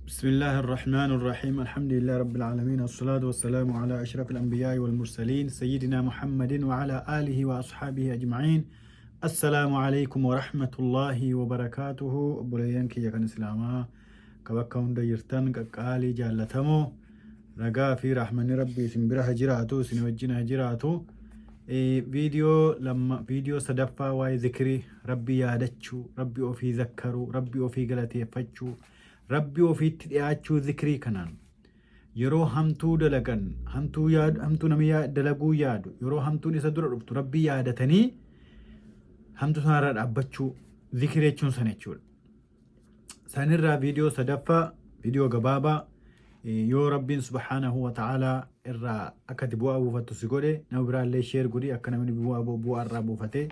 بسم الله الرحمن الرحيم، الحمد لله رب العالمين، الصلاة والسلام على أشرف الأنبياء والمرسلين، سيدنا محمد وعلى آله وأصحابه أجمعين. السلام عليكم ورحمة الله وبركاته. Obboleeyyan kiyya kan Islaamaa ka bakka hunda jirtan, qaqqaalii jaallatamoo, ragaa fi rahmanni Rabbii isin bira ha jiraatu, isin wajjin ha jiraatu. Viidiyoo lamma, viidiyoo sadaffaa waa'ee zikrii, Rabbi yaadachuu, Rabbi ofii zakkaruu, Rabbi ofii galateeffachuu, Rabbi ofiitti dhiyaachuu. Zikrii kanaan yeroo hamtuu dalagan, hamtuu yaadu, hamtuu namni dalaguu yaadu, yeroo hamtuun isa dura dhuftu Rabbi yaadatanii hamtuu sanarra dhaabbachuu, zikrii jechuun sana jechuudha. Sanirraa viidiyoo sadaffaa, viidiyoo gabaabaa. Yoo Rabbiin subhaanahu wa ta'aalaa irraa akka ati bu'aa buufattu si godhe, nama biraallee share godhi, akka namni bu'aa irraa buufatee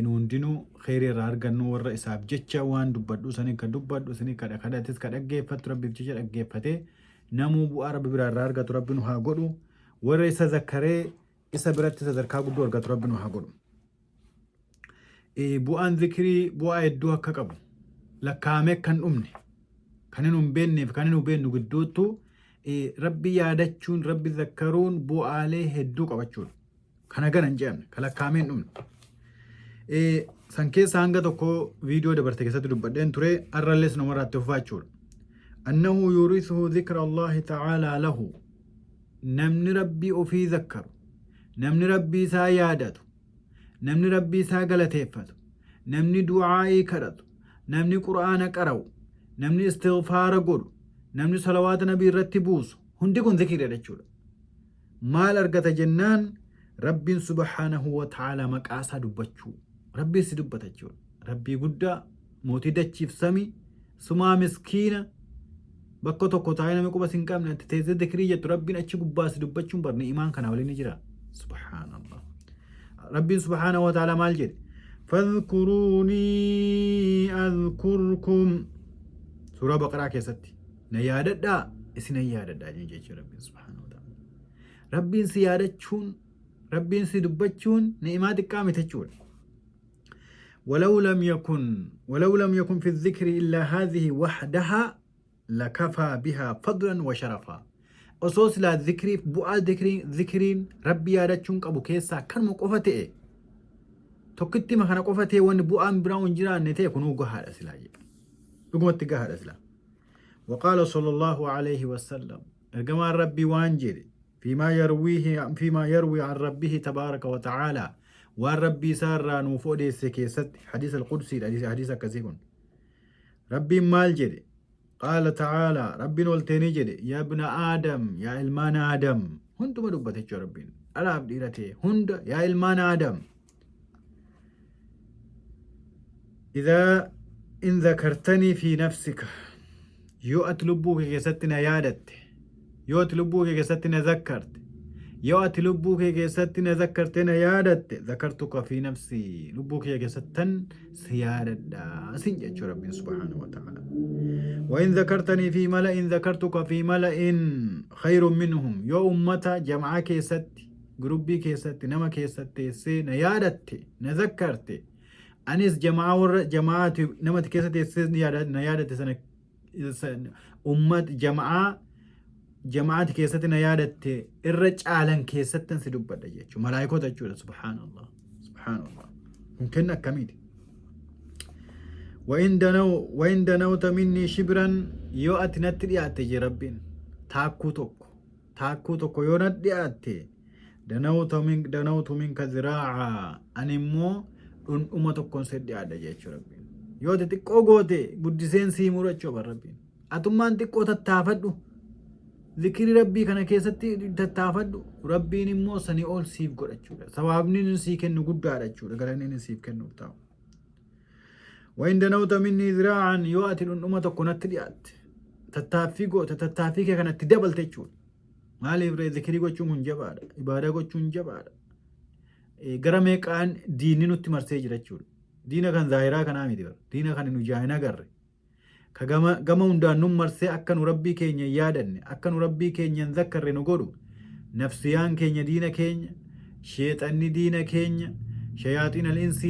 nu hundinuu kheyrii irraa argannu. Warra isaaf jecha waan dubbadhu sanii ka dubbadhu sanii ka kadhatis ka dhaggeeffattu, Rabbiif jecha dhaggeeffatee namuu bu'aa Rabbi biraa irraa argatu Rabbi nu haa godhu. Warra isa zakkaree isa biratti sadarkaa guddoo argatu Rabbi nu haa godhu. Bu'aan zikrii bu'aa hedduu akka qabu lakkaa'amee akka hin dhumne, kan hin beekneef kan hin beeknu gidduuttu, Rabbi yaadachuun, Rabbi zakkaruun bu'aalee hedduu qabachuudha. Kana gana hin jedhamne, kan lakkaa'amee hin dhumne. San keessa hanga tokko viidiyoo dabarte keessatti dubbadheen ture, har'allee sunumarraa itti fufaa jechuudha. أنه يورثه ذكر الله تعالى له. Namni Rabbii ofii zakkaru, namni Rabbii isaa yaadatu, namni Rabbii isaa galateeffatu, namni du'aa'ii kadhatu, namni Qur'aana qara'u, namni istighfaara godhu, namni salawaata Nabii irratti buusu hundi kun zikriidha jechuudha. Maal argata jennaan, Rabbiin subhaanahu wa ta'ala maqaa isaa dubbachuu, Rabbii si dubbata jechuudha. Rabbii guddaa, mootii dachiif samii, sumaa miskiina bakka tokko taa'ee namni quba sin qabne, ati teessee zikrii jettu, Rabbiin achi gubbaa si dubbachuun bar ni'imaan kana waliin ni jira. Subhaanallah. Rabbiin subhaanahu wa ta'ala maal jedhe? فاذكروني أذكركم. Suuraa Baqaraa keessatti na yaadadhaa, isinan yaadadhaa jechuudha Rabbiin subhaanahu wa ta'ala. Rabbiin si yaadachuun, Rabbiin si dubbachuun ni'imaa xiqqaa miti jechuudha. ولو لم يكن في الذكر إلا هذه وحدها لكفى بها فضلا وشرفا. Osoo silaa zikriif bu'aa zikriin Rabbi yaadachuun qabu keessaa kanuma qofa ta'e, tokkitti kana qofa ta'e, wanni bu'aan biraa hin jiraanne ta'e, kunuu gahaadha silaa jedha. Dhugumatti gahaadha silaa. وقال صلى الله عليه وسلم, ergamaan Rabbii waan jedhe, فيما يرويه فيما يروي عن ربه تبارك وتعالى, waan Rabbii isaa irraa nuuf odeesse keessatti, حديث القدسي, حديث akkasii kun, Rabbiin maal jedhe? قال تعالى, Rabbiin olteenii jedhe, يا ابن آدم, yaa ilmaan Aadam. Hunduma dubbate jechuudha Rabbiin, dhalaaf dhiira ta'e hunda. Yaa ilmaan Aadam, إذا إن ذكرتني في نفسك, yoo ati lubbuu kee keessatti na yaadatte, yoo ati lubbuu kee keessatti na zakkarte, yoo ati lubbuu kee keessatti na zakkarte, na yaadatte, ذكرتك في نفسي, lubbuu kee keessattan si yaadadha sin jechuu Rabbiin subhaanahu wa ta'ala. وإن ذكرتني في ملأ ذكرتك في ملأ خير منهم. Yoo ummata jam'aa keessatti, gurubbii keessatti, nama keessatti teessee na yaadatte, na zakkarte, anis jamaa warra jamaati namati keessa teessee na yaadatte sana, ummat jamaa jamaati keessatti na yaadatte irra caalan keessattan si dubbadha jechuudha. Malaayikoota jechuudha. Subhaanallah, subhaanallah, kun kenna akkamiiti? وإن دنوت مني شبرا, yoo ati natti dhiyaatte jee Rabbiin, taakkuu tokko, taakkuu tokko yoo natti dhiyaatte, دنوت منك ذراعا, ani immoo dhundhuma tokkoon si dhiyaadha jechuu Rabbiin. Yoo ati xiqqoo goote, guddiseen sii murachuu bar Rabbiin. Atummaan xiqqoo tattaafadhu, zikrii Rabbii kana keessatti tattaafadhu, Rabbiin immoo sanii ol siif godhachuudha. Sawaabni inni sii kennu guddaadha jechuudha, galanni inni siif kennuuf ta'u. وإن دنوت مني ذراعا, yoo ati dhundhuma tokko natti dhiyaatte, tattaaffii goote, tattaaffii kee kanatti dabalte jechuudha. Maaliif ree? Zikrii gochuun kun jabaadha, ibaadaa gochuun jabaadha. Gara meeqaan diinni nutti marsee jira jechuudha. Diina kan zaahiraa kanaa miti bara. Diina kan nu ijaan hin agarre. Ka gama hundaan nu marsee akka nu Rabbii keenya hin yaadanne, akka nu Rabbii keenya hin zakkarre nu godhu. Nafsiyaan keenya diina keenya, sheexanni diina keenya, شياطين الإنس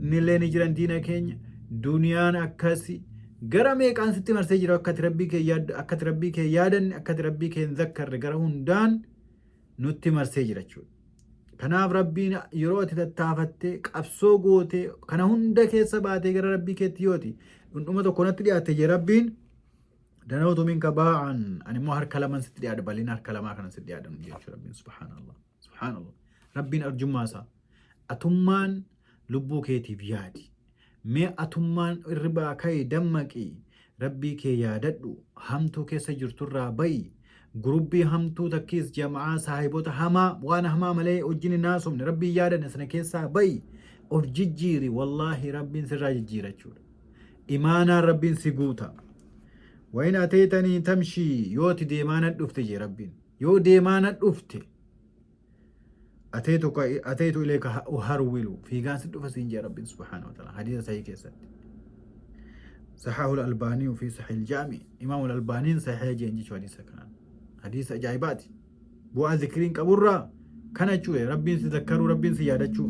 nillee ni jiran diina keenya, duniyaan akkasi. Gara meeqaan sitti marsee jira akka ati Rabbii kee yaaddu, akka ati Rabbii kee yaadanne, akka ati Rabbii kee hin zakkarre gara hundaan nutti marsee jira jechuudha. Kanaaf Rabbiin yeroo ati tattaafattee qabsoo gootee kana hunda keessa baatee gara Rabbii keetti yooti dhundhuma tokko natti dhiyaatte jee Rabbiin danawtu minka baa'an ani immoo harka laman sitti dhiyaadha bal'ina harka lamaa kanan sitti dhiyaadha jechuudha Rabbiin subhaanallah subhaanallah Rabbiin arjummaa isaa atummaan lubbuu keetiif yaadi Mee atummaan irribaa ka'i dammaqi, Rabbii kee yaadadhu, hamtuu keessa jirturraa ba'i, gurubbii hamtuu takkiis jama'aa saahibota hamaa waan hamaa malee wajjin hin haasofne Rabbii hin yaadanne sana keessaa ba'i, of jijjiiri, wallaahi Rabbiin sirraa jijjiira jechuudha. Imaanaan Rabbiin si guuta. Wayin ateetanii tamshii yoo ati deemaa na dhufte jee Rabbiin. Yoo deemaa na dhufte Ataytu ilayka uharwilu fiigaan si dhufa siin jedha Rabbiin subhaanahu wa ta'ala hadiisa sahii keessatti. Sahaahul Albaanii fi Sahih Jaami Imaamul Albaaniin sahih jeen jechuu hadiisa kanaan. Hadiisa ajaa'ibaati. Bu'aa zikriin qaburraa kana jechuudha Rabbiin si zakkaruu Rabbiin si yaadachuu.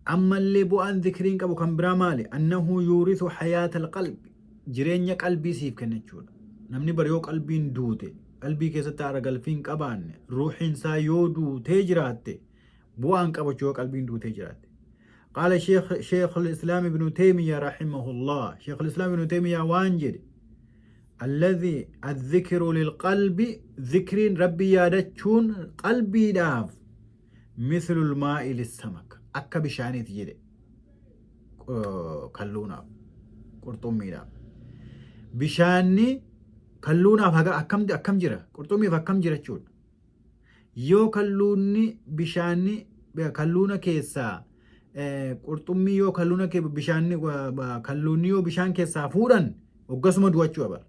Ammallee bu'aan zikriin qabu kan biraa maali? Annahu yuurisu hayaatal qalbi. Jireenya qalbii siif kenna jechuudha. Namni bar yoo qalbiin duute, qalbii keessatti haara galfii hin qabaanne, ruuhiin isaa yoo duutee jiraatte, bu'aa hin qabu jechuudha yoo qalbiin duutee jiraatte. Qaala Sheekh Islaam Ibnu Teeymiyaa rahimahullah. Sheekh Islaam Ibnu Teeymiyaa waan jedhe. Alladhi adh-dhikru lilqalbi zikriin rabbi yaadachuun qalbiidhaaf mithlul maa'i lissamak akka bishaaniiti jedhe kalluunaaf qurxummiidhaaf. Bishaanni kalluunaaf haga akkam akkam jira qurxummiif akkam jira jechuudha. Yoo kalluunni bishaanni kalluuna keessaa qurxummii yoo kalluuna bishaanni kalluunni yoo bishaan keessaa fuudhan hoggasuma du'a jechuudha bara.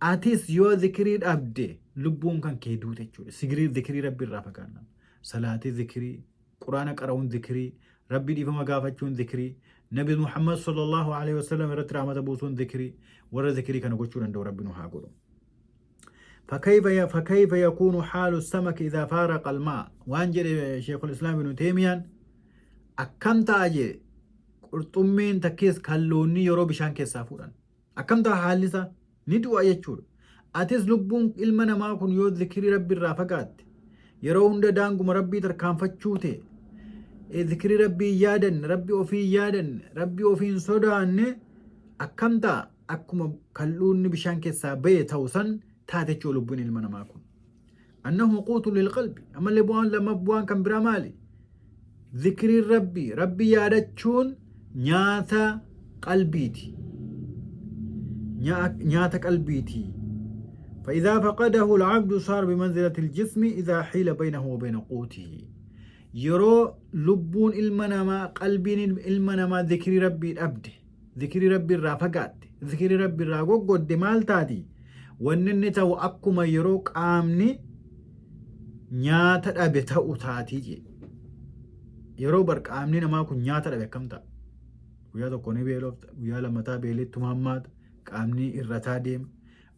Atis yoo zikirii dhabde lubbuun kan kee duute jechuudha. Sigirii zikirii rabbi irraa fagaannaan. Salaatii zikirii, quraana qara'uun zikirii, rabbi dhiifama gaafachuun zikirii, Nabi Muhammad sallallahu alaihi wasallam irratti rahmata buusuun zikirii, warra zikirii kana gochuu danda'u rabbi nu haa godhu. فكيف يكون حال السمك إذا فارق الماء وان جري شيخ الإسلام ابن تيمية akkam ta'a jee qurxummiin takkees kalloonni yeroo bishaan keessaa fuudhan Akkam ta'a haalli isaa? Ni du'a jechuudha. Atis lubbuun ilma namaa kun yoo zikirii Rabbi irraa fagaatte, yeroo hunda daanguma Rabbii tarkaanfachuu ta'e, zikirii Rabbii hin yaadanne, Rabbi ofii hin yaadanne, Rabbi ofii hin sodaanne akkam ta'a? Akkuma kal'uunni bishaan keessaa ba'e ta'u san taate jechuudha lubbuun ilma namaa kun. Annahu quutu lilqalbi. Ammallee bu'aan lammaff bu'aan kan biraa maali? Zikriin Rabbii, Rabbi yaadachuun nyaata qalbiiti. Nyaata qalbiiti. فإذا فقده العبد صار بمنزلة الجسم إذا حيل بينه وبين قوته yeroo lubbuun ilma namaa qalbiin ilma namaa zikrii rabbii dhabde zikrii rabbii irraa fagaatte zikrii rabbii irraa goggodde maal taati Wanni inni ta'u akkuma yeroo qaamni nyaata dhabe ta'u taatii jee. Yeroo bar qaamni namaa kun nyaata dhabe akkam ta'a? Guyyaa tokko ni beelofta, guyyaa lammataa beelittuma hammaata, qaamni irrataa deema.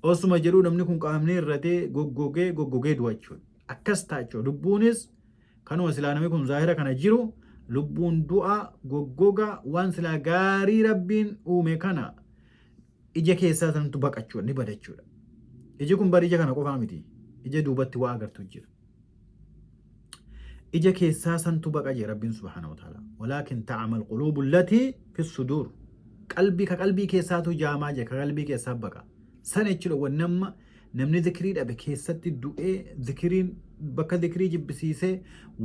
Osuma jedhuu namni kun qaamni irratee goggogee goggogee du'a jechuudha. Akkas ta'a jechuudha. Lubbuunis kanuma silaa namni kun zaahira kana jiru lubbuun du'a goggoga waan silaa gaarii rabbiin uume kana ija keessaa santu baqachuudha ni bada jechuudha. Iji kun bari ija kana qofaa miti. Ija duubatti waa agartu jira. Ija keessaa santu baqa jee Rabbiin subhaanahu wa ta'ala. Walaakin ta'amal quluubu allatii fi suduur. Qalbii ka qalbii keessaatu jaamaa jee ka qalbii keessaa baqa. Sana jechuudha wanni amma namni zikrii dhabe keessatti du'ee zikriin bakka zikrii jibbisiisee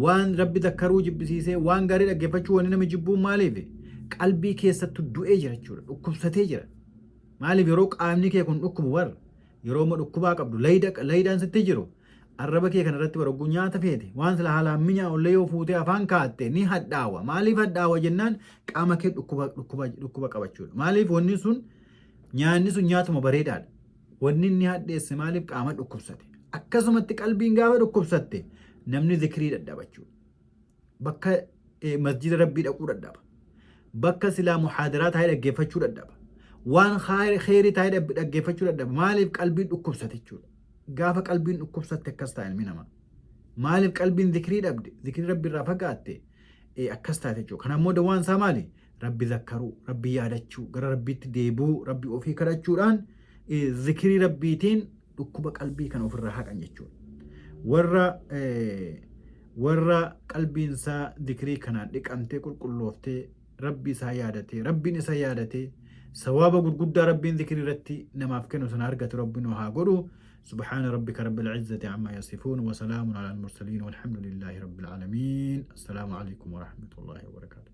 waan rabbi zakkaruu jibbisiisee waan gaarii dhaggeeffachuu wanni namni jibbuun maaliif qalbii keessattu du'ee jira jechuudha dhukkubsatee jira maaliif yeroo qaamni kee kun dhukkubu bar yeroo immoo dhukkubaa qabdu laydaan sitti jiru arraba kee kana irratti barogguu nyaata feete waan sila haalaan minyaa'u illee yoo fuutee afaan kaatte ni hadhaawa maaliif hadhaawa jennaan qaama kee dhukkuba dhukkuba dhukkuba qabachuudha maaliif wanni sun nyaanni sun nyaatuma bareedaadha Wanni inni hadheesse maaliif qaama dhukkubsate. Akkasumatti qalbiin gaafa dhukkubsatte namni zikrii dadhaba jechuudha. Bakka masjida rabbii dhaquu dadhaba. Bakka silaa muhaadaraa taa'ee dhaggeeffachuu dadhaba. Waan kheyrii taa'ee dhaggeeffachuu dadhaba. Maaliif qalbiin dhukkubsate jechuudha. Gaafa qalbiin dhukkubsatte akkas ta'a ilmi namaa. Maaliif qalbiin zikrii dhabde, zikrii rabbii irraa fagaatte akkas taate jechuudha. Kana immoo dawaan isaa maali? Rabbi zakkaruu, Rabbi yaadachuu, gara Rabbiitti deebi'uu, Rabbi ofii kadhachuudhaan zikirii Rabbiitiin dhukkuba qalbii kana ofirraa haqan jechuudha. Warra warra qalbiin isaa zikirii kanaan dhiqamtee qulqullooftee Rabbi isaa yaadatee, Rabbiin isa yaadatee, sawaaba gurguddaa Rabbiin zikirii irratti namaaf kennu sana argatu Rabbi nu haa godhu. سبحان ربك رب العزة عما يصفون وسلام على المرسلين والحمد لله رب العالمين. السلام عليكم ورحمة الله وبركاته.